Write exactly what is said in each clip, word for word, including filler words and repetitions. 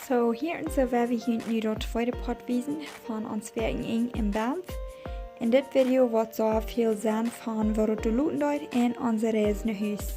So, hia es, woa wie junt nu daut tweede Poat wiesen von ons Wäakjenenj en Banff. En dit Video woat soo väl sennen von waut doa loten deit un onse Reis no Hus.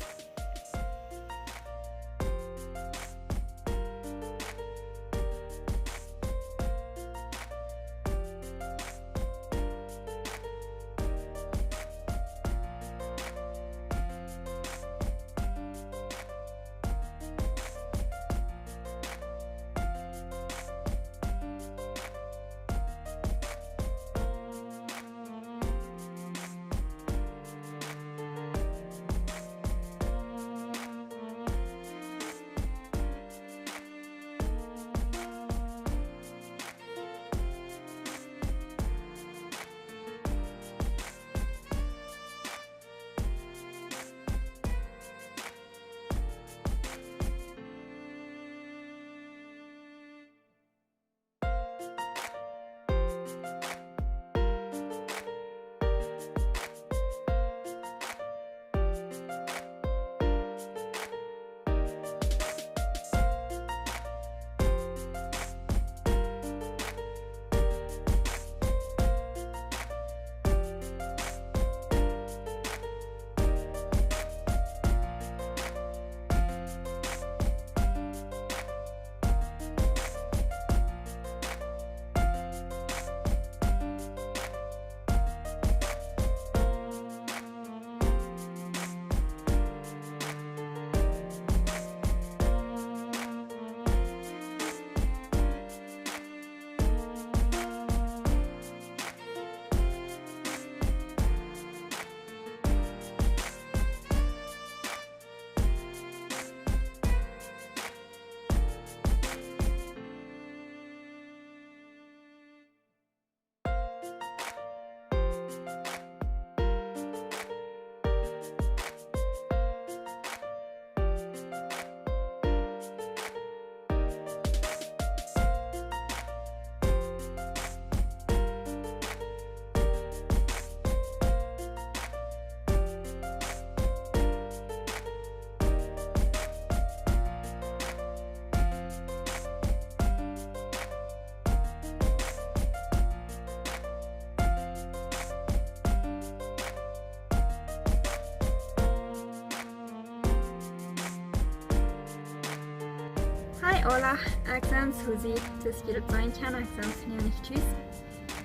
Hi aula, ekj sie Susi, daut jie daut seenen kjennen, ekj sie vondoag nich tus.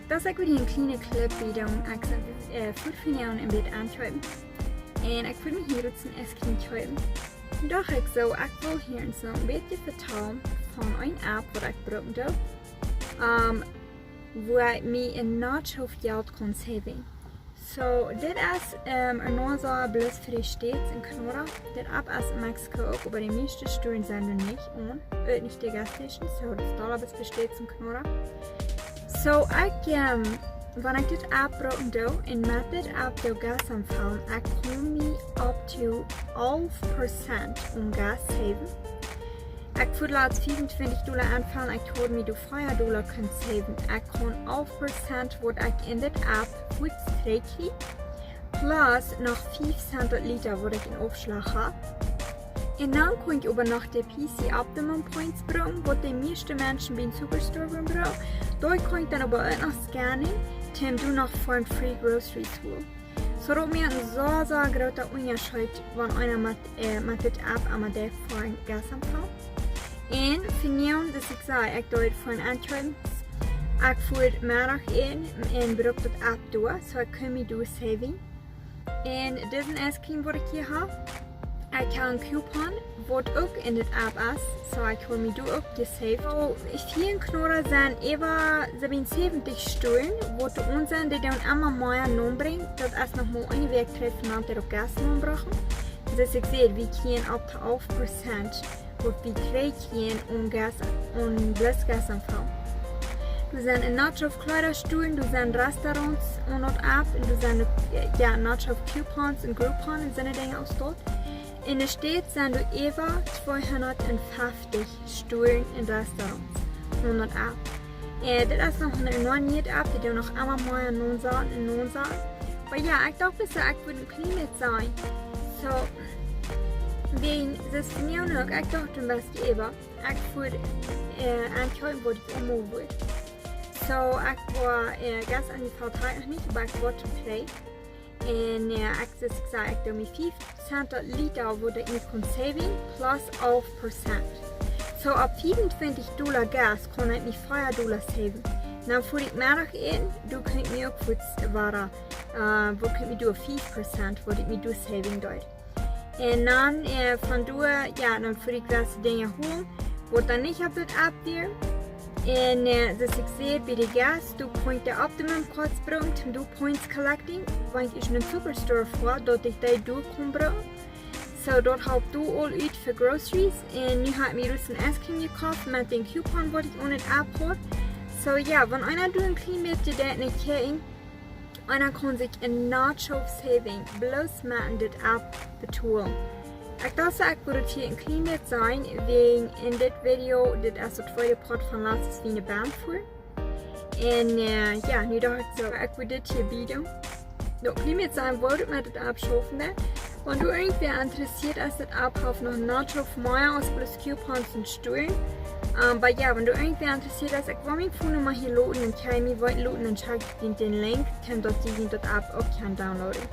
Daut es uk wada een kjliena Clip, woo ekj sie, äh, fa vondoag een bät aunjekomen. Un ekj wull mie hia een Ice Cream kjeepen. Docht ekj soo, ekj well hia eenst een bät vetalen von een App waut ekj brucken doo. Ähm, woo ekj mie een Nacho Geld kaun saven. So, dit es, ähm, een Nacho bloos fa de States en Canada. Dit App es en Mexiko uk, oba de mieeschte Storen sent doa nich aun. Uk nich de gas stations, so daut es dolla bloos fa de States en Canada. So, ekj, ähm, wan ekj dit App brucken doo, un met dit App doo Gas aunfellen, ekj kaun mie up to alf Prozent aun Gas saven. Ekj wull latst fiefuntwintich Dolla aunfellen, ekj haud mie doa fia Dolla kunt saven. Ekj kaun alf Prozent waut ekj en dit App fuaz trigj kjrie, plus noch fief Cent daut Lita waut ekj en Aufschlach hab. Un dan kaun ekj oba noch de P C Optimum Points brucken, waut de mieeschte Menschen biem Superstore brucken. Doa kaun ekj dan oba uk noch scannen, om doa noch fa een free groceries to hoolen. So daut mie een sea, sea groota Unjascheet, wan eena met, äh, met dit App emma deit fa Gas aunfellen. Un fa nu, daut ekj saj, ekj doo et fa een Aunkoop. Ekj foa Meddach en un bruck daut App doa, so ekj kaun mie doa saven. Un dit es een Ice Cream waut ekj hia hab. Ekj hab een Coupon, waut uk en dit App es, so ekj haud mie doa uk jesaved. So, ekj hia en Canada sent äwa sewenunsäwentich Storen, waut doa aun sent, dee doonen emma mea nenbrinjen. Daut es noch mau eene Wäakj trigj, von daut dee uk Gas nenbrochten. Soo aus ekj säd, wie kjrieen up to alf Prozent, waut wie trigj kjrieen om Gas, om bloos Gas aunfellen. Doa sent en Nacho Kjleeda Storen, doa sent Restaurants aun daut App, un doa sent, jo, Nacho Coupons un Groupon un soone Dinja aus daut. En de States sent doa äwa tweehundatfeftich Storen un Restaurants aun daut App. Äh, dit es noch eene nee'e App, dee doonen noch emma mea nensaten un nensaten. Oba jo, ekj docht, daut ekj wudd een kjlien bät sajen. So, wäajen, daut es fa mie uk, ekj docht een bät äwa. Ekj fua, äh, enkjeepen waut ekj aulemol wull. So, ekj wia, äh, jistren en dee Fäll noch nich, oba ekj wia to Play. Un, äh, ekj, soo aus ekj säd, ekj doo mie fief Cent daut Lita, waut ekj mie kaun saven, plus alf Prozent. So, opp fiefuntwintich Dolla Gas kaun ekj mie fief Dolla saven. Dan fua ekj Meddach äten, doa kaun ekj mie uk waut wada, äh, waut kaun ekj mie doa, fief Prozent, waut ekj mie doa saven doo. Un dan, äh, von doa, jo, dan fua ekj jewesse Dinja holen, waut dan nich opp daut App wieren. Un, äh, soo aus ekj säd, bie de Gas, doa kaun ekj de Optimum Cards brucken, toom doa Points collecting, wan ekj en een Superstore fua, daut ekj dee doa kaun brucken. So, daut halpt doa aul ut fa Groceries. Un nu hab ekj mie jrod een Ice Cream jekoft met dän Coupon, waut ekj aun daut App haud. So, jo, wan eena doa een kjlien bät deit, nich kjikjen, un dan kaun sikj een Nacho saven, bloos met dit App betolen. Ekj docht, ekj wudd hia een kjlien bät sajen, wäajen en dit Video, dit es daut tweede Poat von latst, aus wie en de Bahn fuaren. Un, äh, jo, nu docht ekj soo, ekj wudd dit hia bie doonen. Noch nich mea sajen, woo daut met daut App schaufen deit. Wan doa irjentwäa interessieet es, daut App haft noch Nacho fa mea aus bloos Coupons un Stuaren. Ähm, oba jo, wan doa irjentwäa interessieet es, ekj well miene Phonenumma hia loten un kjenn mie waut loten un check ekj dän Link, toom daut jie dee App uk kjennen downloaden.